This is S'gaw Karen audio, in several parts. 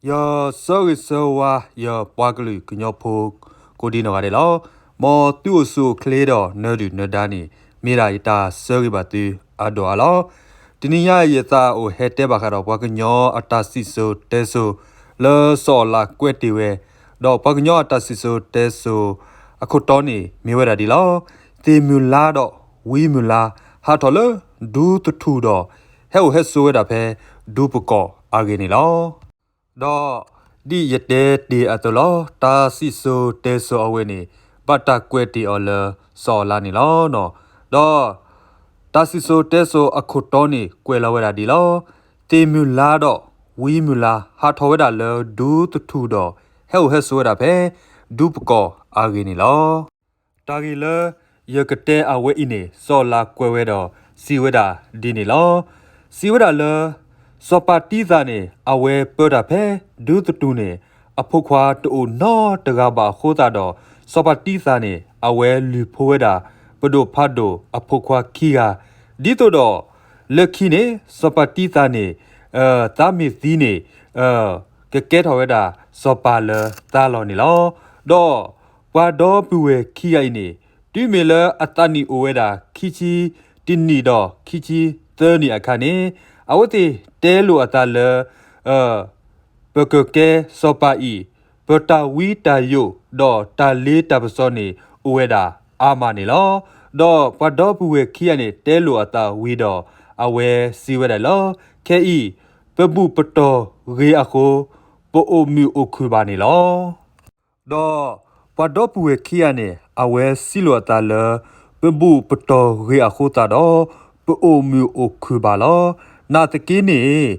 ယဆၢဂ့ၤဆၢဝါ ယပှၤကလုာ်ကညီဖိ ကိးဒံနီၢ်ဂၤဒဲးလီၤ. မ်သုအိၣ်ဆူၣ်အိၣ်ချ့ဒီးနၢၤဒုၣ်နၢၤဒါန့ၣ် မ့ၢ်ဒၣ်ယတၢ်ဆၢဂ့ၤဘၣ်သုအဒိၣ်အါလီၤ. တနံၤညါအံၤယသးအိၣ်ဟဲတဲဘၣ်ဃးဒီးပှၤကညီအတၢ်စံၣ်စိၤတဲစိၤ လၢစီၤအၤလးကွဲးတ့ၢ်ဝဲ, ဒီးပှၤကညီအတၢ်စံၣ်စိၤတဲစိၤ အခိၣ်တီန့ၣ်မ့ၢ်ဝဲဒၣ်ဒ်လီၤ. သ့ၣ်မုၢ်လါဒီးဝံမုၢ်လါ ဟးထီၣ်လၢဒူသထူၣ်ဒီး ဟဲအိၣ်ဟဲဆိးဝဲဒၣ်ဖဲဒူပကီၢ်အဂ့ၢ်န့ၣ်လီၤ. ဒီးဒ်ယတဲတ့ၢ်အသိးလီၤ, တၢ်စံၣ်စိၤတဲစိၤအဝဲန့ၣ် ဘၣ်တၢ်ကွဲးတ့ၢ်အီၤလၢစီၤအၤလးန့ၣ်လီၤ. ဒီးတၢ်စံၣ်စိၤတဲစိၤအခိၣ်တီန့ၣ် ကွဲးလီၤဝဲဒၣ်ဒ်လီၤ. သ့ၣ်မုၢ်လါဒီးဝံမုၢ်လါ ဟးထီၣ်ဝဲဒၣ်လၢဒူသထူၣ်ဒီး ဟဲအိၣ်ဟဲဆိးဝဲဒၣ်ဖဲဒူပကီၢ်အဂ့ၢ်န့ၣ်လီၤ. တၢ်ဂ့ၢ်လၢယကတဲအဝဲအံၤန့ၣ် စီၤအၤလးကွဲးဝဲဒီးစံးဝဲဒၣ်ဒ်န့ၣ်လီၤ. စံးဝဲဒၣ်လၢ စီၤပၤတံသးန့ၣ် အဝဲပၢတၢ်ဖဲဒူသထူၣ်န့ၣ် အဖိခွါတအိၣ်နီတဂၤဘၣ်အဃိသတးဒီး စီၤပၤတံသးန့ၣ် အဝဲလုၢ်ဖိဝဲဒၣ် ပဒိၣ်ဖးဒိၣ်အဖိခွါခံဂၤ, ဒ်သိးဒီး လၢခံန့ၣ် စီၤပၤတံသးန့ၣ် သးမ့ၢ်သံန့ၣ် ကကဲထီၣ်ဝဲဒၣ်စီၤပၤလၢသးလီၤန့ၣ်လီၤ. ဒီးပှၤဒီပုၢ်ဝဲၢ်ခံဂၤအံၤန့ၣ် တုၤမ့ၢ်လၢအသးနံၣ်အိၣ်ဝဲဒၣ် ခံဆံတနံၣ်ဒီးခံဆံသၢနံၣ်အခါန့ၣ် အဝဲသ့ၣ်တဲလိာ်အသးလၢ ပကကဲစီၤပၤအံၤ ပတၢ်ဝံတၢ်ယိး ဒီးတၢ်လ့တၢ်ပစီန့ၣ် အိၣ်ဝဲဒၣ်အါမးန့ၣ်လီၤ. ဒီးပှၤဒီပုၢ်ဝဲၢ်ခံဂၤန့ၣ် တဲလိာ်အသးဝံၤဒီး အဝဲစံးဝဲဒၣ်လီၤ, ခဲအံၤ ပဘူၣ်ပတီၢ်ဂ့ၤအဃိ ပအိၣ်မုာ်အိၣ်ခုၣ်ဘၣ်န့ၣ်လီၤ. ဒီးပှၤဒီပုၢ်ဝဲၢ်ခံဂၤန့ၣ် အဝဲစံးလိာ်အသးလၢ ပဘူၣ်ပတီၢ်ဂ့ၤအဃိသတးဒီး ပအိၣ်မုာ်အိၣ်ခုၣ်ဘၣ်လီၤ. နာ်သက့န့ၣ်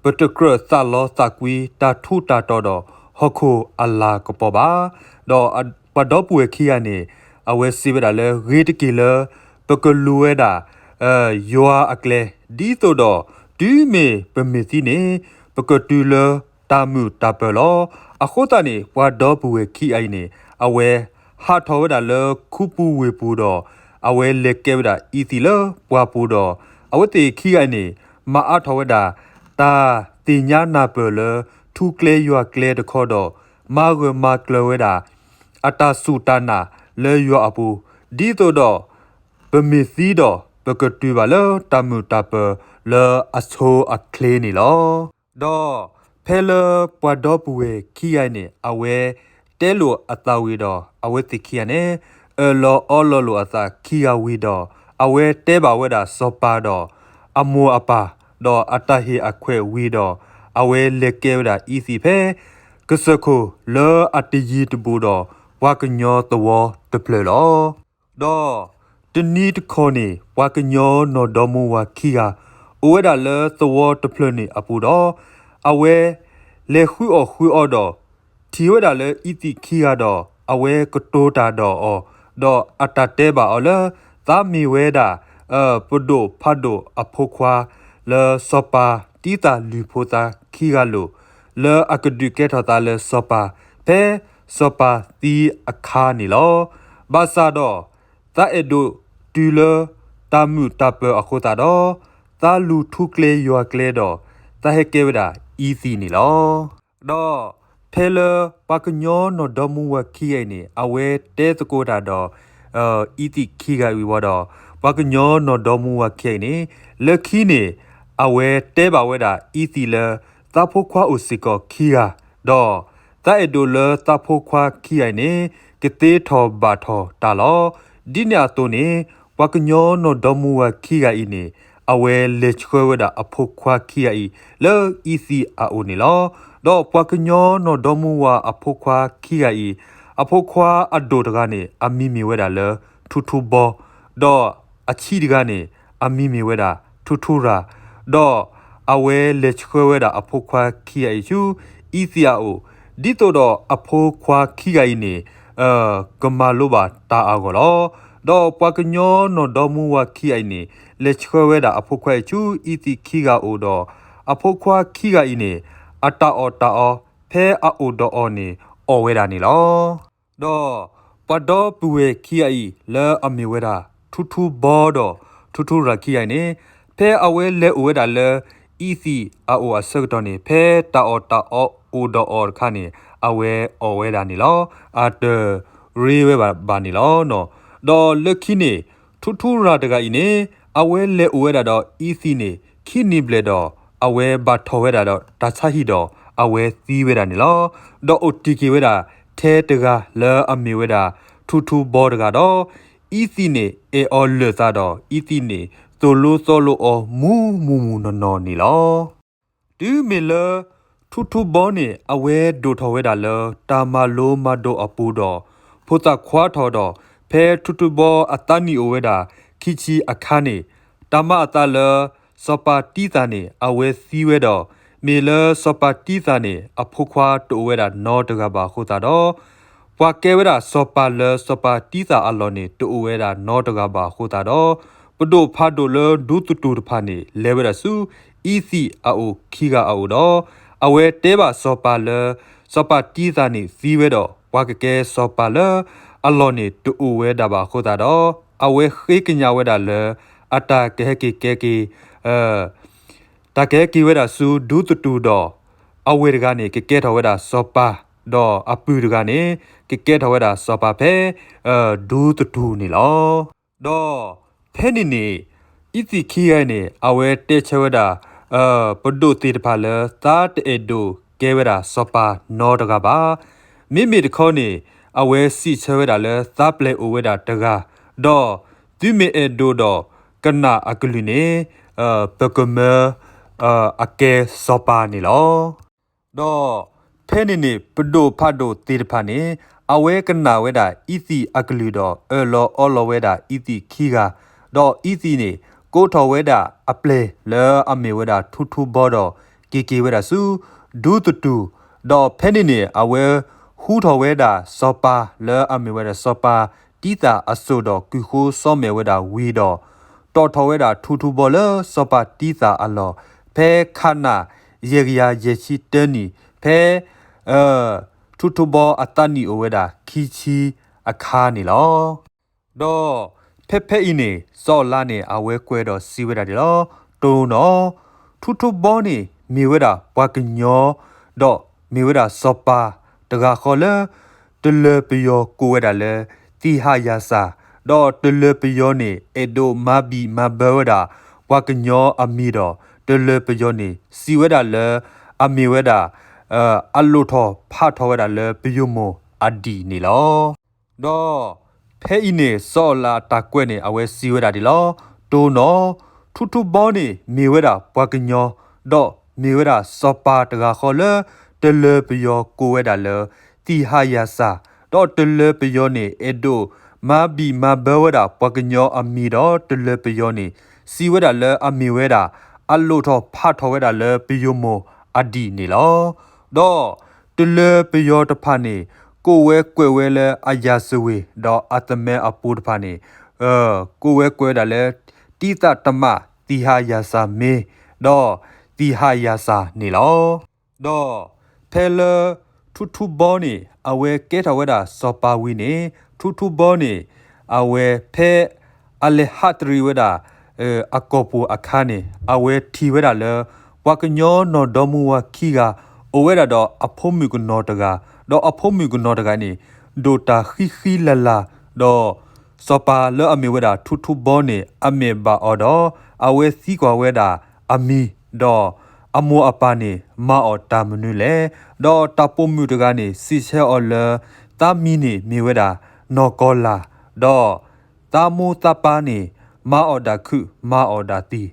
ပတကြၢးသးလီသးကွံ တၢ်ထူးတၢ်တီၤဒီးဟီၣ်ခိၣ်အလၤကပီၤဘၣ်. ဒီးပှၤဒီပုၢ်ဝဲၢ်ခံဂၤန့ၣ် အဝဲစံးဝဲဒၣ်လၢ ဂ့ၤတက့ၢ်လၢ ပကလူၤဝဲဒၣ် ယွၤအကျဲ ဒ်သိးဒီး တုၤမ့ၢ်ပမ့ၢ်သံန့ၣ် ပကတုၤလၢတၢ်မုာ်တၢ်ပၢၤလီၤ. အဃိသတးန့ၣ် ပှၤဒီပုၢ်ဝဲၢ်ခံဂၤအံၤန့ၣ် အဝဲဟးထီၣ်ဝဲဒၣ်လၢခူပူၤဝ့ၢ်ပူၤဒီး အဝဲလဲၤကဲဝဲဒၣ်အံသံးလၢပှၢ်ပူၤဒီး အဝဲသ့ၣ်ခံဂၤအံၤန့ၣ် မၤအါထီၣ်ဝဲဒၣ် တၢ်သ့ၣ်ညါနၢ်ပၢၢ်လၢ ထူကျဲယွၤကျဲတခီဒီး မၤဂၢၢ်မၤကျၢၤဝဲဒၣ် အတၢ်စူၢ်တၢ်နာ်လၢယွၤအပူၤ ဒ်သိးဒီး ပမ့ၢ်သံဒီး ပကတုၤဘၣ်လၢတၢ်မုာ်တၢ်ပၢၤလၢအဆိအချ့န့ၣ်လီၤ. ဒီးဖဲလၢပှၤဒီပုၢ်ဝဲၢ်ခံဂၤအံၤန့ၣ် အဝဲတဲလိာ်အသးဝံၤဒီး အဝဲသ့ၣ်ခံဂၤန့ၣ် အၢၣ်လီၤအီလီၤလိာ်အသးခံဂၤဝံၤဒီး အဝဲတဲဘၣ်ဝဲဒၣ်စီၤပၤဒီး အမိၢ်အပၢ် ဒီးအတၢ်ဟ့ၣ်အခွဲးဝံၤဒီး အဝဲလဲၤကဲဝဲဒၣ်အံသံးဖဲ ကစၢၢ်ခိၣ်လၢအတယံၤတဘူးဒီး ပှၤကညီသဝီတဖျၢၣ်လီၤ. ဒီးတနံၤတခီန့ၣ် ပှၤကညီနီၢ်ဒီမါဝၤခံဂၤ အိၣ်ဝဲဒၣ်လၢသဝီတဖျၢၣ်န့ၣ်အပူၤဒီး အဝဲလဲၤဃုအီၣ်ဃုအီဒီး ထံၣ်ဝဲဒၣ်လၢအံသံးခံဂၤဒီး အဝဲကတိၤတၢ်ဒီးအီၤ, ဒီးအတၢ်တဲဘၣ်အီၤလၢ သးမ့ၢ်ဝဲဒၣ် ပဒိၣ်ဖးဒိၣ်အဖိခွါ လၢစီၤပၤတံသးလုၢ်ဖိသးခံဂၤလိာ် လၢအကဒုးကဲထီၣ်သးလၢစီၤပၤ ဖဲစီၤပၤသံအခါန့ၣ်လီၤ. ဘၣ်ဆၣ်ဒီး သးအဲၣ်ဒိးတုၤလၢတၢ်မုာ်တၢ်ပၢၤအဃိသတးဒီး သးလူၤထူကျဲယွၤကျဲဒီး သးဟဲကဲဝဲဒၣ်အံသံးန့ၣ်လီၤ. ဒီးဖဲလၢပှၤကညီနီၢ်ဒီမါဝၤခံဂၤအံၤန့ၣ် အဝဲတဲသကိးတၢ်ဒီး အံသံးခံဂၤအံၤဝံၤဒီး ပှၤကညီနီၢ်ဒီမါဝၤခံဂၤအံၤန့ၣ် လၢခံန့ၣ် အဝဲတဲဘၣ်ဝဲဒၣ်အံသံးလၢ သးဖိခွါအိၣ်စ့ၢ်ကီးခံဂၤ, ဒီးသးအဲၣ်ဒိးလၢသးဖိခွါခံဂၤအံၤန့ၣ် ကသ့ထီၣ်ဘၣ်ထီၣ်တၢ်လီၤ. ဒ်န့ၣ်အသိးန့ၣ် ပှၤကညီနီၢ်ဒီမါဝၤခံဂၤအံၤန့ၣ် အဝဲလဲၤဆှၢဝဲဒၣ်အဖိခွါခံဂၤအံၤ လၢအံသံးအအိၣ်န့ၣ်လီၤ. ဒီးပှၤကညီနီၢ်ဒီမါဝၤအဖိခွါခံဂၤအံၤ အဖိခွါအဒိၣ်တဂၤန့ၣ် အမံၤမ့ၢ်ဝဲဒၣ်လၢ ထူထူဘီ, ဒီးအဆံးတဂၤန့ၣ် အမံၤမ့ၢ်ဝဲဒၣ် ထူထူရၤ, ဒီးအဝဲလဲၤဆှၢဝဲဒၣ်အဖိခွါခံဂၤအံၤဆူအံသံးအအိၣ် ဒ်သိးဒီးအဖိခွါခံဂၤအံၤန့ၣ် ကမၤလိဘၣ်တၢ်အဂီၢ်လီၤ. ဒီးပှၤကညီနီၢ်ဒီမါဝၤခံဂၤအံၤန့ၣ် လဲၤဆှၢဝဲဒၣ်အဖိခွါအံၤဆူအံသံးခံဂၤအအိၣ်ဒီး အဖိခွါခံဂၤအံၤန့ၣ် အတၢ်အီၣ်တၢ်အီ ဖဲအအိၣ်ဒီးအီၤန့ၣ် အီၣ်ဝဲဒၣ်န့ၣ်လီၤ. ဒီးပှၤဒီပုၢ်ဝဲၢ်ခံဂၤအံၤ လၢအမ့ၢ်ဝဲဒၣ် ထူထူဘီဒီးထူထူရၤခံဂၤအံၤန့ၣ် ဖဲအဝဲလဲၤအိၣ်ဝဲဒၣ်လၢ အံသံးအအိၣ်အဆၢကတီၢ်န့ၣ် ဖဲတၢ်အီၣ်တၢ်အီအိၣ်ဒီးအီၤတခါန့ၣ် အဝဲအီၣ်ဝဲဒၣ်န့ၣ်လီၤ. အတရ့ဝဲဘၣ်ဘၣ်န့ၣ်လီၤ. ဒီးလၢခံန့ၣ် ထူထူရၤတဂၤအံၤန့ၣ် အဝဲလဲၤအိၣ်ဝဲဒၣ်ဒီးအံသံးန့ၣ် ခံနံၤဘျဲၣ်ဒီး အဝဲဘၣ်ထီၣ်ဝဲဒၣ်ဒီးတၢ်ဆါဟံၣ်ဒီး အဝဲသံဝဲဒၣ်န့ၣ်လီၤ. ဒီးအိၣ်တ့ၢ်က့ၤဝဲဒၣ် ထဲတဂၤလၢအမ့ၢ်ဝဲဒၣ် ထူထူဘီတဂၤဒီး အံသံးန့ၣ် အဲၣ်အီၤလၢာ်သးဒီး အံသံးန့ၣ် သိၣ်လိသီလိအီၤမူမူမူနီၢ်နီၢ်န့ၣ်လီၤ. တုၤမ့ၢ်လၢ ထူထူဘီန့ၣ် အဝဲဒိၣ်ထီၣ်ဝဲဒၣ်လၢ တၢ်မၤလိမၤဒိးအပူၤဒီး ဖိသၣ်ခွါထီၣ်ဒီး ဖဲထူထူဘီအသးနံၣ်အိၣ်ဝဲဒၣ် ခံဆံအခါန့ၣ် တၢ်မၤအသးလၢ စီၤပၤတံသးန့ၣ် အဝဲသံဝဲဒီး မ့ၢ်လၢစီၤပၤတံသးန့ၣ် အဖိခွါတအိၣ်ဝဲဒၣ်နီတဂၤဘၣ်အဃိသတးဒီး ပှၤကဲဝဲဒၣ်စီၤပၤလၢစီၤပၤတံသးအလီၢ်န့ၣ် တအိၣ်ဝဲဒၣ်နီတဂၤဘၣ်အဃိသတးဒီး ပဒိၣ်ဖးဒိၣ်လၢဒူသတူၢ်တဖၣ်န့ၣ် လဲၤဝဲဒၣ်ဆူ အံသံးအအိၣ်ခံဂၤအအိၣ်ဒီး အဝဲတဲဘၣ်စီၤပၤလၢ စီၤပၤတံသးန့ၣ်သံဝဲဒီး ပှၤကကဲစီၤပၤလၢအလီၢ်န့ၣ် တအိၣ်ဝဲဒၣ်ဘၣ်အဃိသတးဒီး အဝဲဃ့ကညးဝဲဒၣ်လၢ အတၢ်ကဟဲက့ၤကဲက့ၤ တၢ်ကဟဲက့ၤဝဲဒၣ်ဆူဒူသတူၢ်ဒီး အဝဲၢ်တဂၤန့ၣ် ကကဲထီၣ်ဝဲဒၣ်စီၤပၤ ဒီးအပုၢ်တဂၤန့ၣ် ကကဲထီၣ်ဝဲဒၣ်စီၤပၤဖဲ ဒူသတူၢ်န့ၣ်လီၤ. ဒီးဖဲန့ၣ်န့ၣ် အံသံးခံဂၤန့ၣ် အဝဲတဲဆၢဝဲဒၣ် ပဒိၣ်သ့ၣ်တဖၣ်လၢ သးတအဲၣ်ဒိးကဲဝဲဒၣ်စီၤပၤနီတဂၤဘၣ်. မ့မ့ၢ်တခီန့ၣ် အဝဲစံးဆၢဝဲဒၣ်လၢ သးပျဲၢ်အိၣ်ဝဲဒၣ်တဂၤ, ဒီးသုမ့ၢ်အဲၣ်ဒိးဒီးကနၣ်အကလုၢ်န့ၣ် ပကမၢ အကဲစီၤပၤန့ၣ်လီၤ. ဒီးဖဲန့ၣ်န့ၣ် ပဒိၣ်ဖးဒိၣ်သ့ၣ်တဖၣ်န့ၣ် အဝဲကနၣ်ဝဲဒၣ်အံသံးအကလုၢ်ဒီး အၢၣ်လီၤအီလီၤဝဲဒၣ်အံသံးခံဂၤ, ဒီးအံသံးန့ၣ်ကိးထီၣ်ဝဲဒၣ်အပျဲၢ်လၢအမ့ၢ်ဝဲဒၣ်ထူထူဘီဒီး က့ၤက့ၤဝဲဒၣ်ဆူ ဒူသတူၢ်, ဒီးဖဲန့ၣ်န့ၣ် အဝဲဟူထီၣ်ဝဲဒၣ်စီၤပၤလၢအမ့ၢ်ဝဲဒၣ်စီၤပၤတံသးအစိၣ်ဒီး ကုၢ်ဃိစီမဲာ်ဝဲဒၣ်ဝံၤဒီး တီၣ်ထီၣ်ဝဲဒၣ်ထူထူဘီလၢစီၤပၤတံသးအလီၢ် ဖဲခးနၣ် ယဲၢ်ကယၤယဲၢ်ဆံတၢနံၣ် ဖဲ ထူထူဘီအသးနံၣ်အိၣ်ဝဲဒၣ်ခံဆံအခါန့ၣ်လီၤ. ဒီးဖဲဖဲအံၤန့ၣ် စီၤအၤလးန့ၣ် အဝဲကွဲးဒီးစံးဝဲဒၣ်ဒ်လီၤ. တိၢ်နီၣ်, ထူထူဘီန့ၣ် မ့ၢ်ဝဲဒၣ်ပှၤကညီ ဒီးမ့ၢ်ဝဲဒၣ်စီၤပၤတဂၤဃီလၢ တလၢၤပယီၤကိးဝဲဒၣ်လၢ သံဟးယၤစၢ်, ဒီးတလၢၤပယီၤန့ၣ် အဲၣ်ဒိးမၤဘံၣ်မၤဘၢဝဲဒၣ် ပှၤကညီအမံၤဒီး တလၢၤပယီၤန့ၣ် စံးဝဲဒၣ်လၢ အမ့ၢ်ဝဲဒၣ် အလိၣ်ထီၣ်ဖးထီၣ်ဝဲဒၣ်လၢပယိၤမိၢ်အဒံၣ်န့ၣ်လီၤ. ဒီးဖဲအံၤန့ၣ် စီၤအၤလးအတၢ်ကွဲးန့ၣ် အဝဲစံးဝဲဒၣ်ဒ်လီၤ. တိၢ်နီၣ်, ထူထူဘီန့ၣ် မ့ၢ်ဝဲဒၣ်ပှၤကညီ, ဒီးမ့ၢ်ဝဲဒၣ်စီၤပၤတဂၤဃီလၢ တလၢၤပယီၤကိးဝဲဒၣ်လၢ သံဟးယၤစၢ်, ဒီးတလၢၤပယီၤန့ၣ် အဲၣ်ဒိးမၤဘံၣ်မၤဘၢဝဲဒၣ် ပှၤကညီအမံၤဒီး တလၢၤပယီၤန့ၣ် စံးဝဲဒၣ်လၢအမ့ၢ်ဝဲဒၣ် အလိၣ်ထီၣ်ဖးထီၣ်ဝဲဒၣ်လၢပယိၤမိၢ်အဒံၣ်န့ၣ်လီၤ. ဒီးတလၢၤပယီၤတဖၣ်န့ၣ် ကိးဝဲကွဲးဝဲလၢအရာဇဝင် ဒီးအသမိုင်းအပူၤတဖၣ်န့ၣ် ကိးဝဲကွဲးဝဲဒၣ်လၢ တံသးတမး သံဟးယၤစၢ်မ့ၢ် ဒီးသံဟးယၤစၢ်န့ၣ်လီၤ. ဒီးဖဲလၢ ထူထူဘီန့ၣ် အဝဲကဲထီၣ်ဝဲဒၣ်စီၤပၤဝံၤန့ၣ် ထူထူဘီန့ၣ် အဝဲဖဲအလဲၤဟးတရံးဝဲဒၣ် အကီၢ်ပူၤအခါန့ၣ် အဝဲထံၣ်ဝဲဒၣ်လၢ ပှၤကညီနီၢ်ဒီမါဝၤခံဂၤ အိၣ်ဝဲဒၣ်ဒီးအဖိမုၣ်ကနီၤတဂၤ, ဒီးအဖိမုၣ်ကနီၤတဂၤန့ၣ် ဒိၣ်တၢ်ဃံဃံလၤလၤ, ဒီးစီၤပၤလၢအမ့ၢ်ဝဲဒၣ်ထူထူဘီန့ၣ် အမဲာ်ဘၣ်အီၤဒီး အဝဲသံကွၢ်ဝဲဒၣ်အမံၤ, ဒီးအမိၢ်အပၢ်န့ၣ် မၤအီၣ်တၢ်မနုၤလဲၣ်. ဒီးတၢ်ပိာ်မုၣ်တဂၤန့ၣ် စံးဆၢအီၤလၢ သးမံၤန့ၣ်မ့ၢ်ဝဲဒၣ်နီၢ်ကီၢ်လၢ်, ဒီးသးမိၢ်သးပၢ်န့ၣ် မၤအီၣ်ဒၣ်ခုၣ် မၤအီၣ်ဒၣ်သံ, ဒီး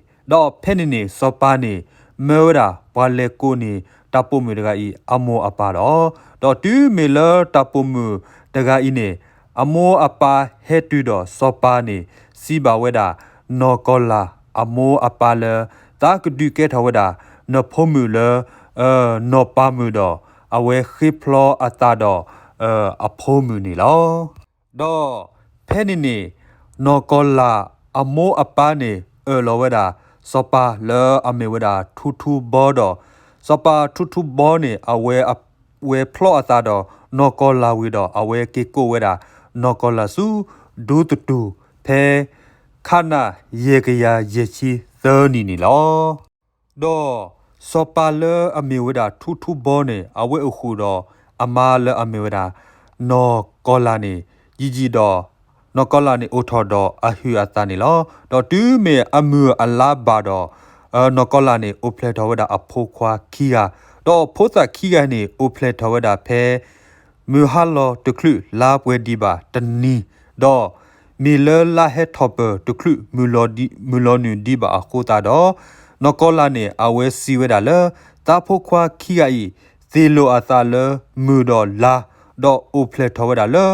ဖဲန့ၣ်န့ၣ် စီၤပၤန့ၣ် မၢဝဲဒၣ်ပှၤလဲၤကိးန့ၣ် တၢ်ပိာ်မုၣ်တဂၤအံၤ အမိၢ်အပၢ်လီၤ. ဒီးတုၤမ့ၢ်လၢတၢ်ပိာ်မုၣ်တဂၤအံၤန့ၣ် အမိၢ်အပၢ်ဟဲတုၤဒီးစီၤပၤန့ၣ် စံးဘၣ်ဝဲဒၣ် နီၢ်ကီၢ်လၢ်အမိၢ်အပၢ်လၢ သးကဒုးကဲထီၣ်ဝဲဒၣ် နဖိမုၣ်လၢ နီၢ်ပၤမုၣ်ဒီး အဝဲဃ့ဖျီအသးဒီး အဖိမုၣ်န့ၣ်လီၤ. ဒီးဖဲန့ၣ်န့ၣ် နီၢ်ကီၢ်လၢ်အမိၢ်အပၢ်န့ၣ် အၢၣ်လီၤဝဲဒၣ် စီၤပၤလၢအမ့ၢ်ဝဲဒၣ်ထူထူဘီဒီး စီၤပၤထူထူဘီန့ၣ် အဝဲ ဝဲဖျီအသးဒီးနီၢ်ကီၢ်လၢ်ဝံၤဒီး အဝဲက့ၤကိးဝဲဒၣ် နီၢ်ကီၢ်လၢ်ဆူ ဒူသတူၢ် ဖဲ ခးနၣ် ယဲၢ်ကယၤယဲၢ်ဆံသၢနံၣ်န့ၣ်လီၤ. ဒီးစီၤပၤလၢအမ့ၢ်ဝဲဒၣ်ထူထူဘီန့ၣ် အဝဲအိၣ်ဃုာ်ဒီးအမါလၢအမ့ၢ်ဝဲဒၣ် နီၢ်ကီၢ်လၢ်န့ၣ် ယံာ်ယံာ်ဒီး နီၢ်ကီၢ်လၢ်န့ၣ်အိၣ်ထီၣ်ဒီးအဟုးအသးန့ၣ်လီၤ. ဒီးတုၤမ့ၢ်အမုၢ်အလါဘၣ်ဒီး နီၢ်ကီၢ်လၢ်န့ၣ် အိၣ်ဖျဲၣ်ထီၣ်ဝဲဒၣ်အဖိခွါခံဂၤ, ဒီးဖိသၣ်ခံဂၤန့ၣ် အိၣ်ဖျဲၣ်ထီၣ်ဝဲဒၣ်ဖဲ မုၢ်ဟါလီၤတချုးလါပှဲၤဒံးဘၣ်တနံၤ, ဒီးမ့ၢ်လၢလါဟဲထီၣ်ပၢၢ်တချုး မုၢ်လီၤနုာ်ဒံးဘၣ်အဃိသတးဒီး နီၢ်ကီၢ်လၢ်န့ၣ် အဝဲစံးဝဲဒၣ်လၢ သးဖိခွါခံဂၤအံၤ သ့ၣ်လိာ်အသးလၢမုၢ်ဒီးလါ, ဒီးအိၣ်ဖျဲၣ်ထီၣ်ဝဲဒၣ်လၢ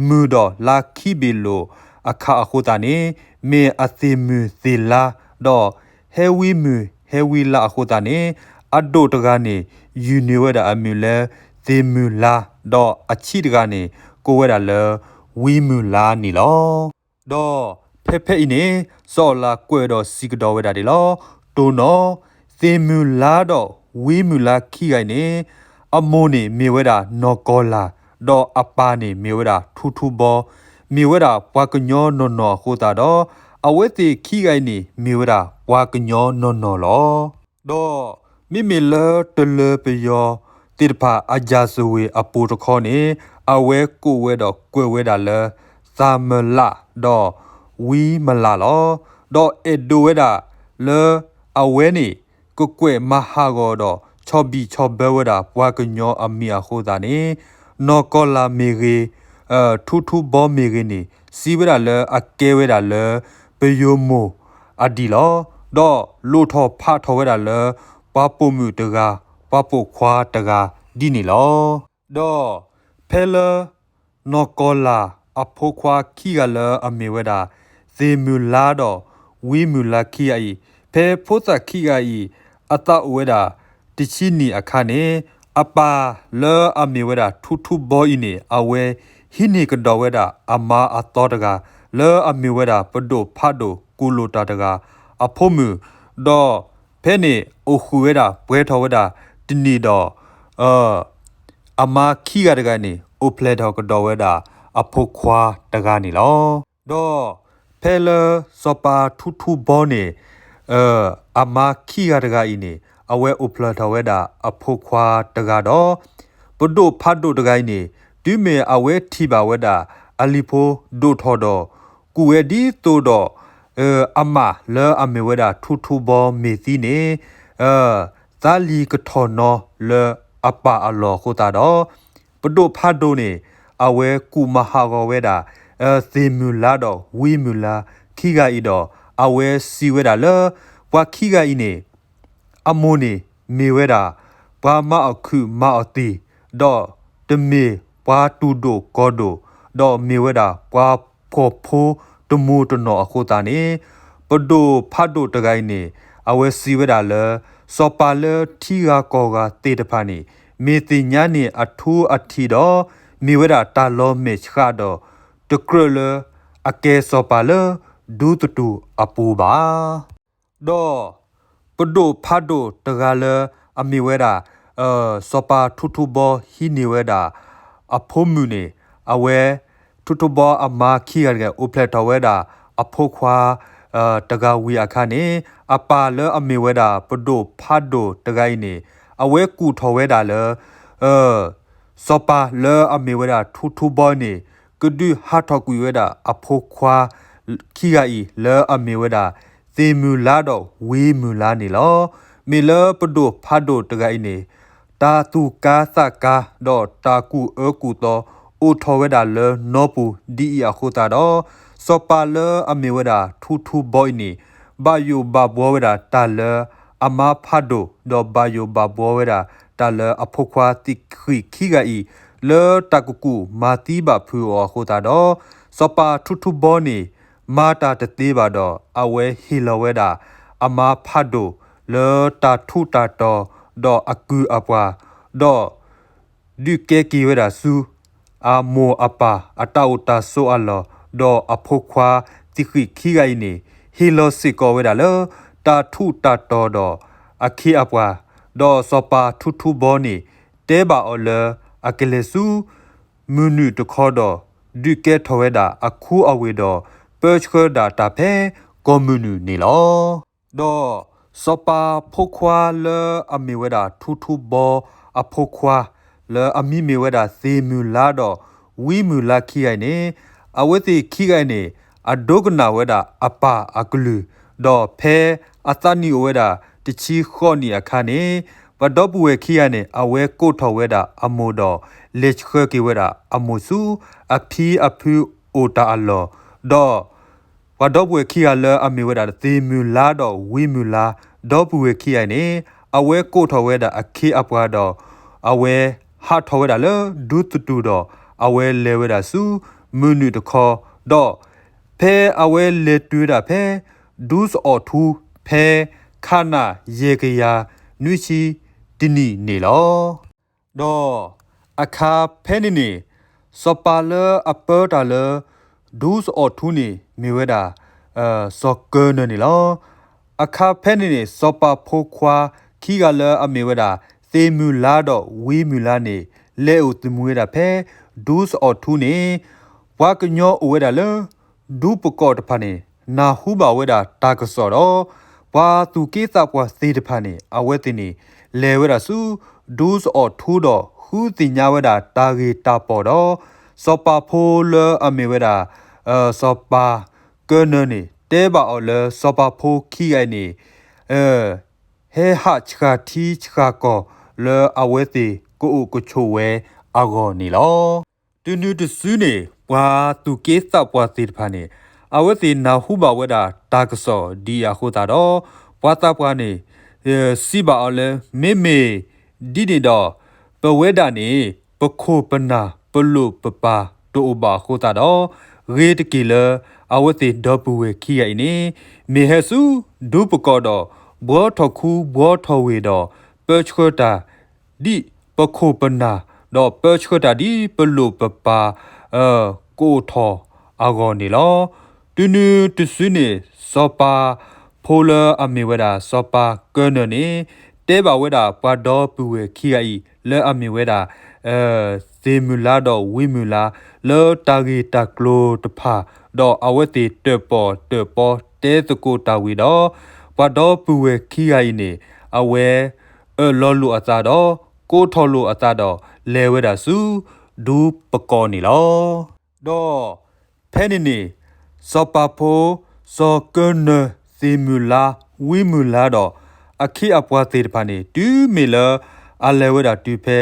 မုၢ်ဒီးလါခံဘ့ၣ်လိာ်အခါအဃိသတးန့ၣ် မ့ၢ်အသ့ၣ်မုၢ်သ့ၣ်လါ, ဒီးဟဲဝံမုၢ်ဟဲဝံလါအဃိသတးန့ၣ် အဒိၣ်တဂၤန့ၣ် ယုၢ်န့ၢ်ဝဲဒၣ်အမံၤလၢ သ့ၣ်မုၢ်လါ, ဒီးအဆံးတဂၤန့ၣ် ကိးဝဲဒၣ်လၢ ဝံမုၢ်လါန့ၣ်လီၤ. ဒီးဖဲဖဲအံၤန့ၣ် စီၤအၤလးကွဲးဒီးစံးကဒီးဝဲဒၣ်ဒ်လီၤ. တိၢ်နီၣ်, သ့ၣ်မုၢ်လါဒီးဝံမုၢ်လါခံဂၤအံၤန့ၣ် အမိၢ်န့ၣ်မ့ၢ်ဝဲဒၣ်နီၢ်ကီၢ်လၢ်, ဒီးအပၢ်န့ၣ်မ့ၢ်ဝဲဒၣ်ထူထူဘီ, မ့ၢ်ဝဲဒၣ်ပှၤကညီနီၢ်နီၢ်အဃိသတးဒီး အဝဲသ့ၣ်ခံဂၤအံၤန့ၣ် မ့ၢ်ဝဲဒၣ်ပှၤကညီနီၢ်နီၢ်လီၤ. ဒီးမ့မ့ၢ်လၢတလၢပယီၤသ့ၣ်တဖၣ်အယၢ်စဝ့ၤအပူၤတခီန့ၣ် အဝဲကိးဝဲဒီးကွဲးဝဲဒၣ်လၢ သးမၢလး ဒီးဝံမၢလးလီၤ. ဒီးအဲၣ်ဒိးဝဲဒၣ်လၢ အဝဲန့ၣ် ကကွဲးမၤဟးဂီၤဒီး ဆီၣ်ဘံၣ်ဆီၣ်ဘၢဝဲဒၣ်ပှၤကညီအမံၤအဃိသတးန့ၣ် နီၢ်ကီၢ်လၢ်မ့ၢ်ဂ့ၤ ထူထူဘီမ့ၢ်ဂ့ၤန့ၣ် စံးဝဲဒၣ်လၢအကဲဝဲဒၣ်လၢ ပယိၤမိၢ်အဒံးလီၤ. ဒီးလိၣ်ထီၣ်ဖးထီၣ်ဝဲဒၣ်လၢ ပှၤပိာ်မုၣ်တဂၤ ပှၤပိာ်ခွါတဂၤဒ်န့ၣ်လီၤ. ဒီးဖဲလၢ နီၢ်ကီၢ်လၢ်အဖိခွါခံဂၤလၢအမ့ၢ်ဝဲဒၣ် သ့ၣ်မုၢ်လါဒီးဝံမုၢ်လါခံဂၤအံၤ ဖဲဖိသၣ်ခံဂၤအံၤ အသးအိၣ်ဝဲဒၣ် တဆံနံၣ်အခါန့ၣ် အပၢ်လၢအမ့ၢ်ဝဲဒၣ်ထူထူဘီအံၤန့ၣ် အဝဲဟံးန့ၢ်ကဒီးဝဲဒၣ်အမါအသီတဂၤ လၢအမ့ၢ်ဝဲဒၣ်ပဒိၣ်ဖးဒိၣ်ကူၣ်လိာ်တၢ်တဂၤ အဖိမုၣ်, ဒီးဖဲန့ၣ်အိၣ်ဃုာ်ဝဲဒၣ်ပှဲၤထီၣ်ဝဲဒၣ်တနံၣ်ဒီး အမါခံဂၤတဂၤန့ၣ် အိၣ်ဖျဲၣ်ထီၣ်ကဒီးဝဲဒၣ်အဖိခွါတဂၤန့ၣ်လီၤ. ဒီးဖဲလၢစီၤပၤထူထူဘီန့ၣ် အမါခံဂၤတဂၤအံၤန့ၣ် အဝဲအိၣ်ဖျဲၣ်ထီၣ်ဝဲဒၣ်အဖိခွါတဂၤဒီး ပဒိၣ်ဖးဒိၣ်တဂၤအံၤန့ၣ် တုၤမ့ၢ်အဝဲထံၣ်ဘၣ်ဝဲဒၣ်အလံၤဖိဒိၣ်ထီၣ်ဒီး ကူၣ်ဝဲဒ်သိးဒီး အမါလၢအမ့ၢ်ဝဲဒၣ်ထူထူဘီမ့ၢ်သံန့ၣ် သးလံၤကထီၣ်နီၤလၢအပၢ်အလီၢ်အဃိသတးဒီး ပဒိၣ်ဖးဒိၣ်န့ၣ် အဝဲကူၣ်မၤဟးဂီၤဝဲဒၣ် သ့ၣ်မုၢ်လါဒီးဝံမုၢ်လါခံဂၤအံၤဒီး အဝဲစံးဝဲဒၣ်လၢ ပှၤခံဂၤအံၤန့ၣ် အမိၢ်န့ၣ်မ့ၢ်ဝဲဒၣ် ပှၤမၤအီၣ်ခုးမၤအီၣ်သံၣ်, ဒီးတမ့ၢ်ပှၤတူၢ်ဒိၣ်ကီၤဒိၣ်, ဒီးမ့ၢ်ဝဲဒၣ်ပှၤဖှီၣ်ဖိတမူတနီၢ်အဃိသတးန့ၣ် ပဒိၣ်ဖးဒိၣ်တဂၤအံၤန့ၣ် အဝဲစံးဝဲဒၣ်လၢ စီၤပၤလၢထံဂၤကီၢ်ဂၤသ့ၣ်တဖၣ်န့ၣ် မ့ၢ်သ့ၣ်ညါန့ၢ်အထူအထံးဒီး မ့ၢ်ဝဲဒၣ်တၢ်လီၤမဲာ်ဆှးဒီး တကြၢးလၢအကဲစီၤပၤလၢဒူသတူၢ်အပူၤဘၣ်. ဒီးပဒိၣ်ဖးဒိၣ်တဂၤလၢအမ့ၢ်ဝဲဒၣ် စီၤပၤထူထူဘီဟံးန့ၢ်ဝဲဒၣ် အဖိမုၣ်န့ၣ် အဝဲ ထူထူဘီအမါခံဂၤတဂၤ အိၣ်ဖျဲၣ်ထီၣ်ဝဲဒၣ်အဖိခွါ တဂၤဝံၤအခါန့ၣ် အပၢ်လၢအမ့ၢ်ဝဲဒၣ်ပဒိၣ်ဖးဒိၣ်တဂၤအံၤန့ၣ် အဝဲကူၣ်ထီၣ်ဝဲဒၣ်လၢ စီၤပၤလၢအမ့ၢ်ဝဲဒၣ်ထူထူဘီန့ၣ် ကဒုးဟးထီၣ်ကွံာ်ဝဲဒၣ်အဖိခွါခံဂၤအံၤ လၢအမ့ၢ်ဝဲဒၣ် သ့ၣ်မုၢ်လါဒီးဝံမုၢ်လါန့ၣ်လီၤ. မ့ၢ်လၢပဒိၣ်ဖးဒိၣ်တဂၤအံၤန့ၣ် တၢ်သူၣ်ကါသးကါ ဒီးတၢ်ကူၣ်အၢကူၣ်သီ အိၣ်ထီၣ်ဝဲဒၣ်လၢနီပူၤဒ်အံၤအဃိသတးဒီး စီၤပၤလၢအမ့ၢ်ဝဲဒၣ်ထူထူဘီအံၤန့ၣ် ဘၣ်ယိၣ်ဘၣ်ဘှီဝဲဒၣ်တၢ်လၢအမါဖးဒိၣ် ဒီးဘၣ်ယိၣ်ဘၣ်ဘှီဝဲဒၣ်တၢ်လၢအဖိခွါသ့ၣ်ဃံၣ်ခံဂၤအံၤ လၢတၢ်ကကူၣ်မၤသံဘၣ်ဖုးအီၤအဃိသတးဒီး စီၤပၤထူထူဘီန့ၣ် မၤတၢ်တသ့ဘၣ်ဒီး အဝဲဟ့ၣ်လီၤဝဲဒၣ် အမါဖးဒိၣ် လၢတၢ်ထူးတၢ်တီၤ ဒီးအကုၢ်အပှၤ ဒီး ဒုးကဲက့ၤဝဲဒၣ်ဆူ အမိၢ်အပၢ်အတၢ်အိၣ်တၢ်ဆိးအလီၢ် ဒီးအဖိခွါသ့ၣ်ဃံၣ်ခံဂၤအံၤန့ၣ် ဟ့ၣ်လီၤစ့ၢ်ကီးဝဲဒၣ်လၢ တၢ်ထူးတၢ်တီၤဒီးအခ့အပှၤ, ဒီးစီၤပၤထူထူဘီန့ၣ် တဲဘၣ်အီၤလၢ အကလဲၤဆူ မုၢ်နုာ်တခီဒီး ဒုးကဲထီၣ်ဝဲဒၣ်အခူအဝ့ၢ်ဒီး ပၢဆှၢဒၣ်တၢ်ဖဲကီၢ်မုၢ်နုာ်န့ၣ်လီၤ. ဒီး စီၤပၤဖိခွါလၢအမ့ၢ်ဝဲဒၣ်ထူထူဘီအဖိခွါ လၢအမံၤမ့ၢ်ဝဲဒၣ်သ့ၣ်မုၢ်လါဒီးဝံမုၢ်လါခံဂၤအံၤန့ၣ်, အဝဲသ့ၣ်ခံဂၤအံၤန့ၣ် အဒိကနၣ်ဝဲဒၣ်အပၢ်အကလုၢ်, ဒီးဖဲအသးနံၣ်အိၣ်ဝဲဒၣ်တဆံဃိးနံၣ်အခါန့ၣ်, ပှၤဒီပုၢ်ဝဲၢ်ခံဂၤန့ၣ် အဝဲကိးထီၣ်ဝဲဒၣ်အမိၢ်ဒီး လဲၤဆှၢက့ၤဝဲဒၣ်အမိၢ်ဆူ အဖံအဖုအိၣ်တၢ်အလီၢ်, ဒီး ပှၤဒီပုၢ်ဝဲၢ်ခံဂၤလၢအမ့ၢ်ဝဲဒၣ် သ့ၣ်မုၢ်လါဒီးဝံမုၢ်လါ ဒီပုၢ်ဝဲၢ်ခံဂၤအံၤန့ၣ်, အဝဲကိးထီၣ်ဝဲဒၣ်အခ့အပှၤဒီး အဝဲဟးထီၣ်ဝဲဒၣ်လၢဒူသတူၢ်ဒီး အဝဲလဲၤဝဲဒၣ်ဆူမုၢ်နုာ်တခီ, ဒီးဖဲအဝဲလဲၤတုၤဝဲဒၣ်ဖဲ ဒူသအီၣ်ထူ ဖဲခးနၣ်ယဲၢ်ကယၤနွံဆံတနံၣ်န့ၣ်လီၤ. ဒီးအခါဖဲန့ၣ်န့ၣ်, စီၤပၤလၢအပၢတၢ်လၢ ဒူသအီၣ်ထူန့ၣ် မ့ၢ်ဝဲဒၣ် စီၤကၢနၢၤန့ၣ်လီၤ. အခါဖဲန့ၣ်န့ၣ် စီၤပၤဖိခွါခံဂၤလၢအမ့ၢ်ဝဲဒၣ် သ့ၣ်မုၢ်လါဒီးဝံမုၢ်လါန့ၣ် လဲၤအိၣ်သမူဝဲဒၣ်ဖဲ ဒူသအီၣ်ထူန့ၣ်, ပှၤကညီအိၣ်ဝဲဒၣ်လၢ ဒူပကီၢ်တဖၣ်န့ၣ် နၢ်ဟူဘၣ်ဝဲဒၣ်တၢ်ကစီၣ်ဒီး ပှၤသူၣ်က့သးပှၢ်သ့ၣ်တဖၣ်န့ၣ် အဝဲသ့ၣ်န့ၣ် လဲၤဝဲဒၣ်ဆူ ဒူသအီၣ်ထူဒီး ဃုသ့ၣ်ညါဝဲဒၣ်တၢ်ဂ့ၢ်တၢ်ပီၢ်ဒီး စီၤပၤဖိလၢအမ့ၢ်ဝဲဒၣ် စီၤပၤကၢနၢၤန့ၣ် တဲဘၣ်အီၤလၢစီၤပၤဖိခံဂၤအံၤန့ၣ် ဟဲဟးဆှၣ်ထံဆှၣ်ကီၢ်လၢအဝဲသ့ၣ်ကအိၣ်ကဆိးဝဲအဂီၢ်န့ၣ်လီၤ. တုၤနုၤတစုန့ၣ် ပှၤသူၣ်က့သးပှၢ်သ့ၣ်တဖၣ်န့ၣ် အဝဲသ့ၣ်နၢ်ဟူဘၣ်ဝဲဒၣ်တၢ်ကစီၣ်ဒ်အံၤအဃိသတးဒီး ပှၤသးပှၢ်န့ၣ် စံးဘၣ်အီၤလၢ မ့မ့ၢ်ဒ်န့ၣ်ဒီး ပဝဲဒၣ်န့ၣ် ပခိၣ်ပနၢ်ပလိာ်ပပာ်တအိၣ်ဘၣ်အဃိသတးဒီး ဂ့ၤတက့ၢ်လၢအဝဲသ့ၣ်ဒီပုၢ်ဝဲၢ်ခံဂၤအံၤန့ၣ် မ့ၢ်ဟဲဆူ ဒူပကီၢ်ဒီး ဘှီထီၣ်ခူဘှီထီၣ်ဝ့ၢ်ဒီး ပၢဆှၢတၢ်ဒ်ပခိၣ်ပနၢ် ဒီးပၢဆှၢတၢ်ဒ်ပလိာ်ပပာ် ကအိၣ်ထီၣ်အဂီၢ်န့ၣ်လီၤ. တုၤနုၤတစုန့ၣ် စီၤပၤဖိလၢအမ့ၢ်ဝဲဒၣ် စီၤပၤကၢနၢၤန့ၣ် တဲဘၣ်ဝဲဒၣ်ပှၤဒီပုၢ်ဝဲၢ်ခံဂၤအံၤ လၢအမ့ၢ်ဝဲဒၣ် သ့ၣ်မုၢ်လါဒီးဝံမုၢ်လါ လၢတၢ်ဂ့ၢ်တၢ်ကျိၤတဖၣ် ဒီးအဝဲသ့ၣ်တၢၣ်ပီၣ်တၢၣ်ပီတဲသကိးတၢ်ဝံၤဒီး ပှၤဒီပုၢ်ဝဲၢ်ခံဂၤအံၤန့ၣ် အဝဲ အၢၣ်လီၤလိာ်အသးဒီး ကိးထီၣ်လိာ်အသးဒီး လဲၤဝဲဒၣ်ဆူ ဒူပကီၢ်န့ၣ်လီၤ. ဒီးဖဲန့ၣ်န့ၣ် စီၤပၤဖိ စီၤကၢနၢၤ သ့ၣ်မုၢ်လါ ဝံမုၢ်လါဒီး အခ့အပှၤသ့ၣ်တဖၣ်န့ၣ် တုၤမ့ၢ်လၢအလဲၤဝဲဒၣ်တုၤဖဲ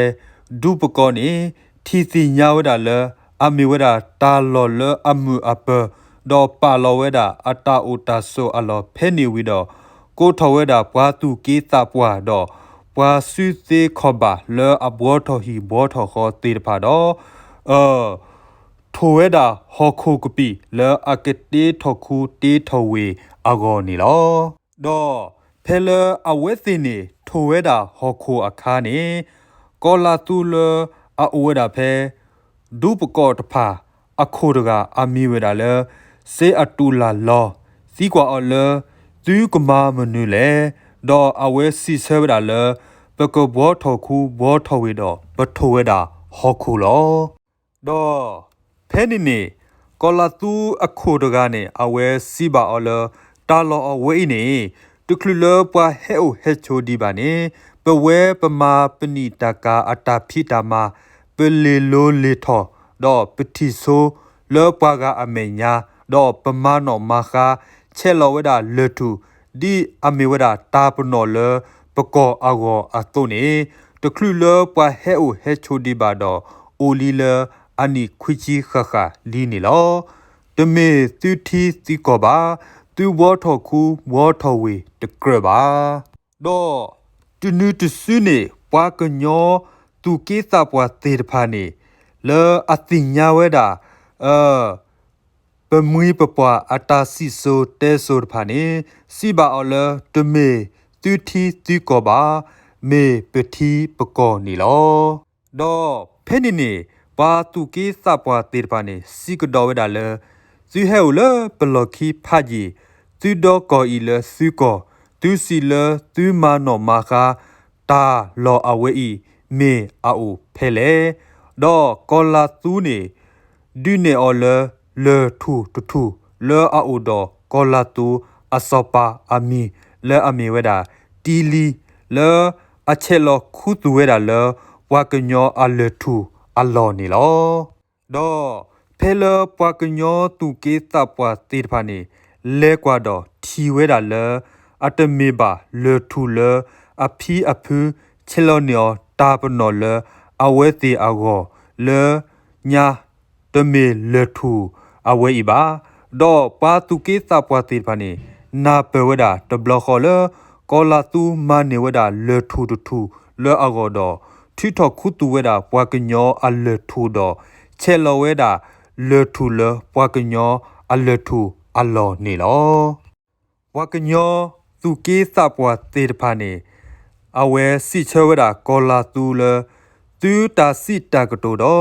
ဒူပကီၢ်န့ၣ် ထံၣ်သ့ၣ်ညါဝဲဒၣ်လၢ အမ့ၢ်ဝဲဒၣ်တၢ်လီၢ်လၢအမုာ်အပၢၤ ဒီးပာ်လီၤဝဲဒၣ်အတၢ်အိၣ်တၢ်ဆိးအလီၢ်ဖဲန့ၣ်ဝံၤဒီး ကိးထီၣ်ဝဲဒၣ်ပှၤသူၣ်က့သးပှၢ်ဒီး ပှၤစုသ့ခီၣ်ဘၣ်လၢအဘှီထီၣ်ဟံၣ်ဘှီထီၣ်ဃီသ့ၣ်တဖၣ်ဒီး ထိၣ်ဝဲဒၣ်ဟီၣ်ခိၣ်ကပံာ်လၢအကတ့ထီၣ်ခူတ့ထီၣ်ဝ့ၢ်အဂီၢ်န့ၣ်လီၤ. ဒီးဖဲလၢအဝဲသ့ၣ်န့ၣ် ထိၣ်ဝဲဒၣ်ဟီၣ်ခိၣ်အခါန့ၣ် ကီၤလၤသူလၢအအိၣ်ဝဲဒၣ်ဖဲ ဒူပကီၢ်တဖၣ် အခိၣ်တဂၤအမံၤဝဲဒၣ်လၢ စ့အတူးလၢ်လီၤ သံကွၢ်အီၤလၢ သုကမၤမနုၤလဲၣ်, ဒီးအဝဲစံးဆၢဝဲဒၣ်လၢ ပကဘှီထီၣ်ခူဘှီထီၣ်ဝ့ၢ်ဒီး ပထိၣ်ဝဲဒၣ်ဟီၣ်ခိၣ်လီၤ. ဒီးဖဲန့ၣ်န့ၣ် ကီၤလၤသူအခိၣ်တဂၤန့ၣ် အဝဲစံးဘၣ်အီၤလၢ တၢ်လီၢ်အဝဲအံၤန့ၣ် တချုးလၢပှၤဟဲအိၣ်ဟဲဆိးဒံးဘၣ်န့ၣ် ပဝဲပမၤပနံာ်တၢ်ကၤအတၢ်ဖံးတၢ်မၤ ပလ့ၤလိၤလ့ၤထီၣ် ဒီးပထံၣ်ဆိလၢပှၤဂၤအမဲာ်ညါ ဒီးပမၤနီၣ်မၤဃါ ဆဲးလီၤဝဲဒၣ်လၢၢ်ထူၣ် ဒ်အမ့ၢ်ဝဲဒၣ်တၢ်ပနီၣ်လၢပကီၢ်အဂီၢ်အသိးန့ၣ် တချုးလၢပှၤဟဲအိၣ်ဟဲဆိးဒံးဘၣ်ဒီး အိၣ်လံလၢအနံၣ်ခွံဆံဃၣ်ဃၣ်လံန့ၣ်လီၤ. တမ့ၢ်သုထံသုကီၢ်ဘၣ်, သုဘှီထီၣ်ခူဘှီထီၣ်ဝ့ၢ်တကြၢးဘၣ်. ဒီးတုၤနုၤတစုန့ၣ် ပှၤကညီသူၣ်က့သးပှၢ်သ့ၣ်တဖၣ်န့ၣ် လၢအသ့ၣ်ညါဝဲဒၣ် ပမှံၤပပှၢ်အတၢ်စံၣ်စိၤတဲစိၤတဖၣ်န့ၣ် စံးဘၣ်အီၤလၢ တမ့ၢ်သုထံသုကီၢ်ဘၣ်, မ့ၢ်ပထံပကီၢ်န့ၣ်လီၤ. ဒီးဖဲန့ၣ်န့ၣ် ပှၤသူၣ်က့သးပှၢ်သ့ၣ်တဖၣ်န့ၣ် စံးကဒီးဝဲဒၣ်လၢ သုဟဲအိၣ်လၢပလီၢ်ခံဖးယံာ်, သုဒီကီၢ်အံၤလၢသုကီၢ်, သုစံးလၢသုမၤနီၣ်မၤဃါ တၢ်လီၢ်အဝဲအံၤ မ့ၢ်အအိၣ်ဖဲလဲၣ်. ဒီးကီၤလၤသူန့ၣ် ဒုးနဲၣ်အီၤလၢ လၢၢ်ထူၣ်တထူၣ် လၢအအိၣ်ဒီးကီၤလၤသူအစီၤပၤအမံၤ လၢအမ့ၢ်ဝဲဒၣ် တံလံ လၢအဆဲးလီၤခူသူၣ်ဝဲဒၣ်လၢ ပှၤကညီအလၢၢ်ထူၣ်အလီၢ်န့ၣ်လီၤ. ဒီးဖဲလၢပှၤကညီသူၣ်က့သးပှၢ်သ့ၣ်တဖၣ်န့ၣ် လဲၤကွၢ်ဒီးထံၣ်ဝဲဒၣ်လၢ အတမ့ၢ်ဘၣ်လၢၢ်ထူၣ်လၢအဖံအဖု ဆဲးလီၤန့ၢ်အီၤ တၢ်ပနီၣ်လၢအဝဲသ့ၣ်အဂီၢ်လၢညါ တမ့ၢ်လၢၢ်ထူၣ်အဝဲအံၤဘၣ်. ဒီးပှၤသူၣ်က့သးပှၢ်သ့ၣ်တဖၣ်န့ၣ် နၢ်ပၢၢ်ဝဲဒၣ်တဘျီဃီလၢ ကီၤလၤသူမၤန့ၢ်ဝဲဒၣ်လၢၢ်ထူၣ်တထူၣ်လၢအဂီၢ်ဒီး ထုးထီၣ်ခူသူၣ်ဝဲဒၣ်ပှၤကညီအလၢၢ်ထူၣ်ဒီး ဆဲးလီၤဝဲဒၣ်လၢၢ်ထူၣ်လၢပှၤကညီအလၢၢ်ထူၣ်အလီၢ်န့ၣ်လီၤ. ပှၤကညီသူၣ်က့သးပှၢ်သ့ၣ်တဖၣ်န့ၣ် အဝဲစံးဆၢဝဲဒၣ်ကီၤလၤသူလၢ သုတၢ်စံးတၢ်ကတိၤ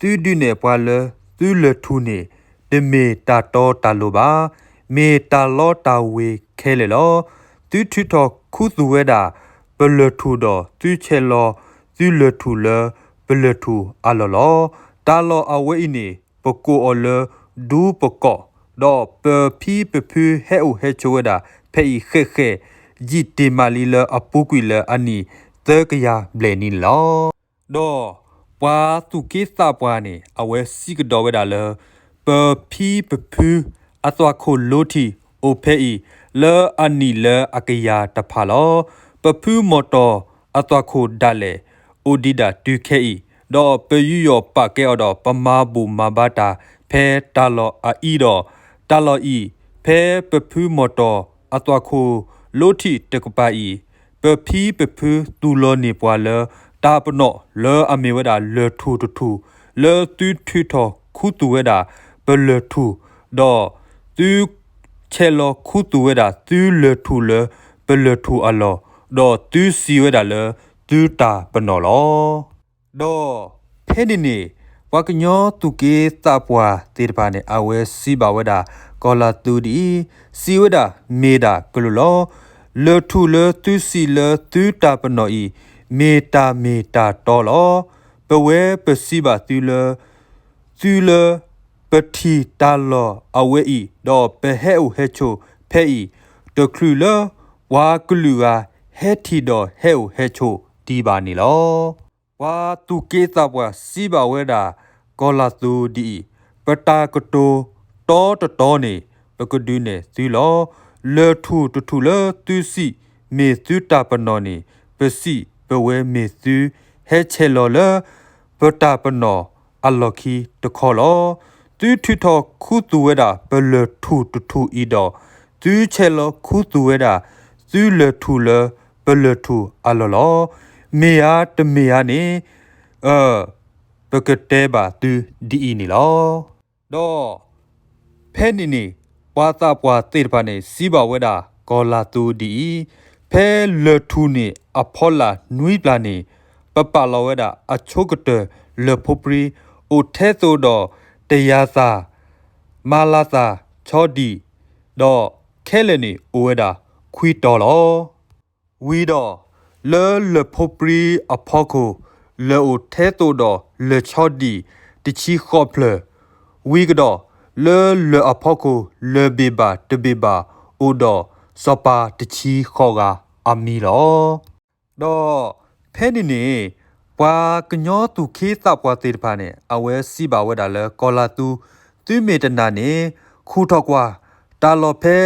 ဒီး သုဒုးနဲၣ်ပှၤလၢသုလၢၢ်ထူၣ်န့ၣ် တမ့ၢ်တၢ်တီတၢ်လိၤဘၣ်. မ့ၢ်တၢ်လီတၢ်ဝ့ၤခဲလၢာ်လီၤ. သုထုးထီၣ်ခူသူၣ်ဝဲဒၣ်ပလၢၢ်ထူၣ်ဒီး သုဆဲးလီၤသုလၢၢ်ထူၣ်လၢပလၢၢ်ထူၣ်အလီၢ်လီၤ. တၢ်လီၢ်အဝဲအံၤန့ၣ် ပကိးအီၤလၢ ဒူပကိး, ဒီးပဖံပဖုဟဲအိၣ်ဟဲဆိးဝဲဒၣ် ဖဲအံၤဃဲးဃဲး ယံာ်တ့ၢ်မးလံလၢအပူၤကွံာ်လၢအနံၣ်သၢကယၤဘျဲၣ်န့ၣ်လီၤ. ဒီးပှၤသူၣ်က့သးပှၢ်န့ၣ် အဝဲစံးကဒီးဝဲဒၣ်လၢ ပဖံပဖုအသွၣ်ခိၣ်လိထံးအိၣ်ဖဲအံၤ လၢအနံၣ်လၢအကယၤတဖၣ်လီၤ. ပဖုမီၢ်တီၢ်အသွၣ်ခိၣ်ဒၣ်လဲာ် အိၣ်ဒံးဒၣ်တုၤခဲအံၤ, ဒီးပယူးယီၣ်ပာ်ကဲအီၤဒီး ပမၤဘူၣ်မၤဘါတၢ် ဖဲတၢ်လီၢ်အအံၤဒီး တၢ်လီၢ်အံၤ, ဖဲပဖုမီၢ်တီၢ်အသွၣ်ခိၣ်လိထံးတကပၤအံၤ, ပဖံပဖုသူၣ်လီၤန့ၢ်ပှၤလၢ တၢ်ပနီၣ်လၢအမ့ၢ်ဝဲဒၣ်လၢၢ်ထူၣ်တထူၣ် လၢသုထုးထီၣ်ခူသူၣ်ဝဲဒၣ်ပလၢၢ်ထူၣ်, ဒီးသုဆဲးလီၤခူသူၣ်ဝဲဒၣ် သုလၢၢ်ထူၣ်လၢပလၢၢ်ထူၣ်အလီၢ်, ဒီးသုစံးဝဲဒၣ်လၢသုတၢ်ပနီၣ်လီၤ. ဒီးဖဲန့ၣ်န့ၣ် ပှၤကညီသူၣ်က့သးပှၢ်သ့ၣ်တဖၣ်န့ၣ် အဝဲစံးဘၣ်ဝဲဒၣ် ကီၤလၤသူဒ်အံၤ, စံးဝဲဒၣ် မ့ၢ်ဒၣ်ကလုာ်လီၤ. လၢၢ်ထူၣ်လၢသုစံးလၢသုတၢ်ပနီၣ်အံၤ မ့ၢ်တၢ်မ့ၢ်တၢ်တီလီၤ. ပဝဲပစံးဘၣ်သုလၢ သုလၢပထံၣ်တၢ်လီၢ်အဝဲအံၤ ဒီးပဟဲအိၣ်ဟဲဆိးဖဲအံၤ တချုးလၢပှၤကလုာ်ဂၤဟဲထံၣ်ဒီးဟဲအိၣ်ဟဲဆိးဒံးဘၣ်န့ၣ်လီၤ. ပှၤသူၣ်က့သးပှၢ်စံးဘၣ်ဝဲဒၣ် ကီၤလၤသူဒ်အံၤ, ပတၢ်ကတိၤတီတတီၤန့ၣ် ပကဒုးနဲၣ်သုလီၤ. လၢၢ်ထူၣ်တထူၣ်လၢသုစံး မ့ၢ်သုတၢ်ပနီၣ်န့ၣ် ပစံးပဝဲမ့ၢ်သု ဟဲဆဲးလီၤလၢ ပတၢ်ပနီၣ်အလီၢ်ခံတခီလီၤ. သုထုးထီၣ်ခူသူၣ်ဝဲဒၣ်ပလၢၢ်ထူၣ်တထူၣ်အံၤဒီး သုဆဲးလီၤခူသူၣ်ဝဲဒၣ် သုလၢၢ်ထူၣ်လၢပလၢၢ်ထူၣ်အလီၢ်လီၤ. မ့ၢ်ဧါတမ့ၢ်ဧါန့ၣ် ပကတဲဘၣ်သုဒ်အံၤန့ၣ်လီၤ. ဒီးဖဲန့ၣ်န့ၣ် ပှၤသးပှၢ်သ့ၣ်တဖၣ်န့ၣ် စံးဘၣ်ဝဲဒၣ်ကီၤလၤသူဒ်အံၤ, ဖဲလၢၢ်ထူၣ်န့ၣ်အဖီလာ်နွံပျၢ်န့ၣ် ပပာ်လီၤဝဲဒၣ်အဆိကတၢၢ်လၢၢ်ဖိပြံ အိၣ်ထဲသိးဒီး တယၤသၣ်, မၤလၤသၣ်, ဆီဒံၣ်, ဒီးခဲလၢာ်န့ၣ်အိၣ်ဝဲဒၣ်ခွံတီၤလီၤ. ဝံၤဒီး လၢလၢၢ်ဖိပြံအဖီခိၣ် လၢၢ်အိၣ်ထဲသိးဒီးလၢၢ်ဆီဒံၣ်တဆံဃိးဖျၢၣ်, ဝံၤကဒီး လၢလၢၢ်အဖီခိၣ် လၢၢ်ဘ့ၣ်ဘၣ်တဘ့ၣ်ဘၣ် အိၣ်ဒီးစီၤပၤတဆံဃိးဂၤအမံၤလီၤ. ဒီးဖဲန့ၣ်န့ၣ် ပှၤကညီသူၣ်က့သးပှၢ်သ့ၣ်တဖၣ်န့ၣ် အဝဲစံးဘၣ်ဝဲဒၣ်လၢကီၤလၤသူ, သုမ့ၢ်တနာ်န့ၣ် ခူၣ်ထီၣ်ကွၢ် တၢ်လီၢ်ဖဲ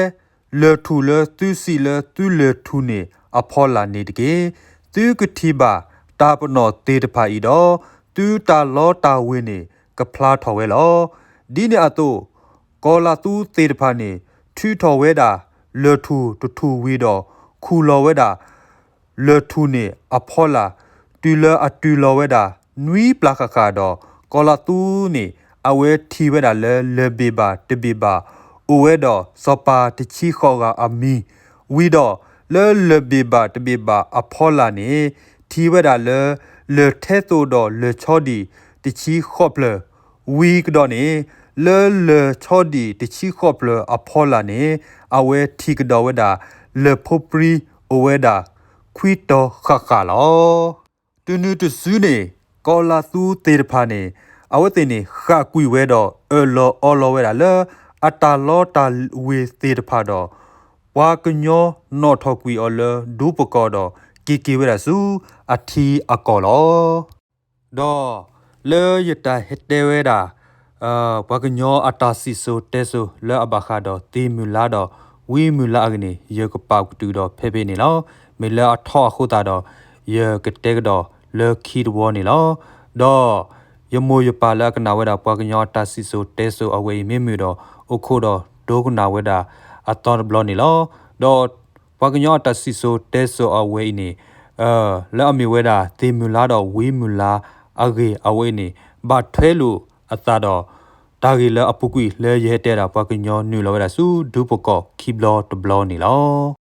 လၢၢ်ထူၣ်လၢသုစံးလၢသုလၢၢ်ထူၣ်န့ၣ်အဖီလာ်န့ၣ်တက့ၢ်. သုကထံၣ်ဘၣ်တၢ်ပနီၣ်သ့ၣ်တဖၣ်အံၤဒီး သုတၢ်လီတၢ်ဝ့ၤန့ၣ်ကဖျါထီၣ်ဝဲလီၤ. ဒ်န့ၣ်အသိး ကီၤလၤသူသ့ၣ်တဖၣ်န့ၣ် ထုးထီၣ်ဝဲဒၣ်လၢၢ်ထူၣ်တထူၣ်ဝံၤဒီး ခူၣ်လီၤဝဲဒၣ် လၢၢ်ထူၣ်န့ၣ်အဖီလာ် တုၤလၢအတုၤလီၤဝဲဒၣ် နွံပျၢ်ဃၣ်ဃၣ်ဒီး ကီၤလၤသူန့ၣ် အဝဲထံၣ်ဝဲဒၣ်လၢလၢၢ်ဘ့ၣ်ဘၣ်တဘ့ၣ်ဘၣ် အိၣ်ဝဲဒီးစီၤပၤတဆံဃိးဂၤအမံၤ, ဝံၤဒီး လၢလၢၢ်ဘ့ၣ်ဘၣ်တဘ့ၣ်ဘၣ်အဖီလာ်န့ၣ် ထံၣ်ဝဲဒၣ်လၢ လၢၢ်ထဲသိးဒီးလၢၢ်ဆီဒံၣ်တဆံဃိးဖျၢၣ်, ဝံၤကဒီးန့ၣ် လၢလၢၢ်ဆီဒံၣ်တဆံဃိးဖျၢၣ်အဖီလာ်န့ၣ် အဝဲထံၣ်ကဒီးဝဲဒၣ် လၢၢ်ဖိပြံအိၣ်ဝဲဒၣ် ခွံတီၤဃၣ်ဃၣ်လီၤ. တုၤနုၤတစုန့ၣ် ကီၤလၤသူသ့ၣ်တဖၣ်န့ၣ် အဝဲသ့ၣ်န့ၣ် ဃၣ်ကွံာ်ဝဲဒီး အၢၣ်လီၤအီလီၤဝဲဒၣ်လၢ အတၢ်လီတၢ်ဝ့ၤသ့ၣ်တဖၣ်ဒီး ပှၤကညီနီၣ်ထီၣ်ကွံာ်အီၤလၢဒူပကီၢ်ဒီး က့ၤက့ၤဝဲဒၣ်ဆူအထံအကီၢ်လီၤ. ဒီးလၢယတၢ်ဟဲတဲဝဲဒၣ် ပှၤကညီအတၢ်စံၣ်စိၤတဲစိၤလၢအဘၣ်ဃးဒီးသ့ၣ်မုၢ်လါဒီးဝံမုၢ်လါအဂ့ၢ်န့ၣ် ယကပာ်ကတုာ်ဒီးဖဲဖဲန့ၣ်လီၤ. မ့ၢ်လၢအထီအဃိသတးဒီး ယကတဲကဒီးလၢခံတဝီန့ၣ်လီၤ. ဒီးယမိၢ်ယပၢ်လၢအကနၣ်ဝဲဒၣ်ပှၤကညီအတၢ်စံၣ်စိၤတဲစိၤအဝဲအံၤမ့ၢ်မုာ်ဒီး အိၣ်ခိးဒီးဒိကနၣ်ဝဲဒၣ်အသီတဘျီန့ၣ်လီၤ. ဒီးပှၤကညီအတၢ်စံၣ်စိၤတဲစိၤအဝဲအံၤန့ၣ် လၢအမ့ၢ်ဝဲဒၣ်သ့ၣ်မုၢ်လါဒီးဝံမုၢ်လါအဂ့ၢ်အဝဲအံၤန့ၣ် ဘၣ်ထွဲလိာ်အသးဒီး တၢ်ဂ့ၢ်လၢအပူၤကွံာ်လၢယဟဲတဲဒၣ်ပှၤကညီနုာ်လီၤဝဲဒၣ်ဆူဒူပကီၢ်ခံဘျီတဘျီန့ၣ်လီၤ.